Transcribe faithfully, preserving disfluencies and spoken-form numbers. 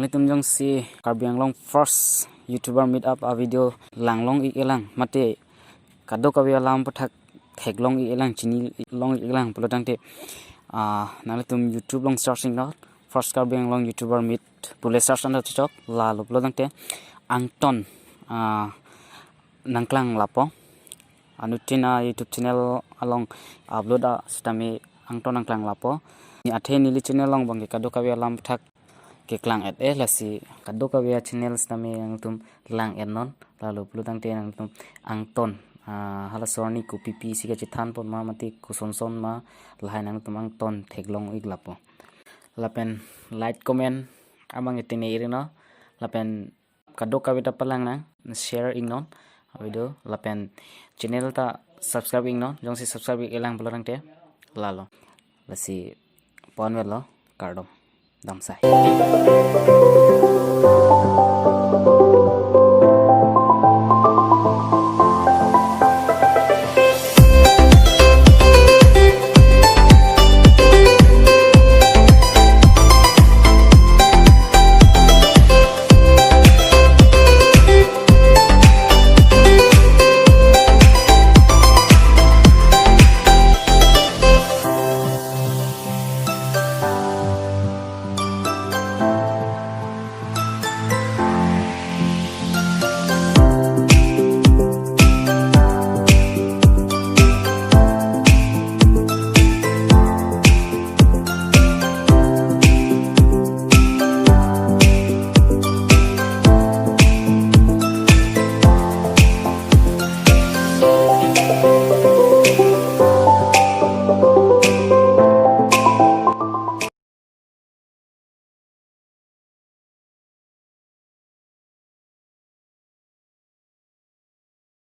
Nanglitum jongsi Karbi Anglong first YouTuber meet up a video langlong-ik-elang mate kadokave alam aputhak theklong-ik-elang, chinilong-ik-elang pulo tangte, ah, nanglitum YouTube along search iknon, first Karbi Anglong YouTuber meet pu le search an ta chok, lalo pulo tangte angton, ah, nangklang lapo. Anuttin a YouTube channel along upload a sitame angton nangklang lapo. Ni athe neli channel along abangke kadokave alam aputhak keklang-et-e, lasi kadokave a channel sitame nangtum lang-etnon, lalo pulo tangte nangtum angton, ah, halaso arni kopi pi si kachethan pon ma mate kosonson ma, lahai nangtum angton theklong-ik lapo. Lapen like, comment abangke tengne-ik iknon, lapen kadokave ta palang nang share iknon video, lapen channel ta subscribe iknon, jongsi subscribe-ik-elang pulo tangte. Lalo, lasi ponvelo, kardom, damsai.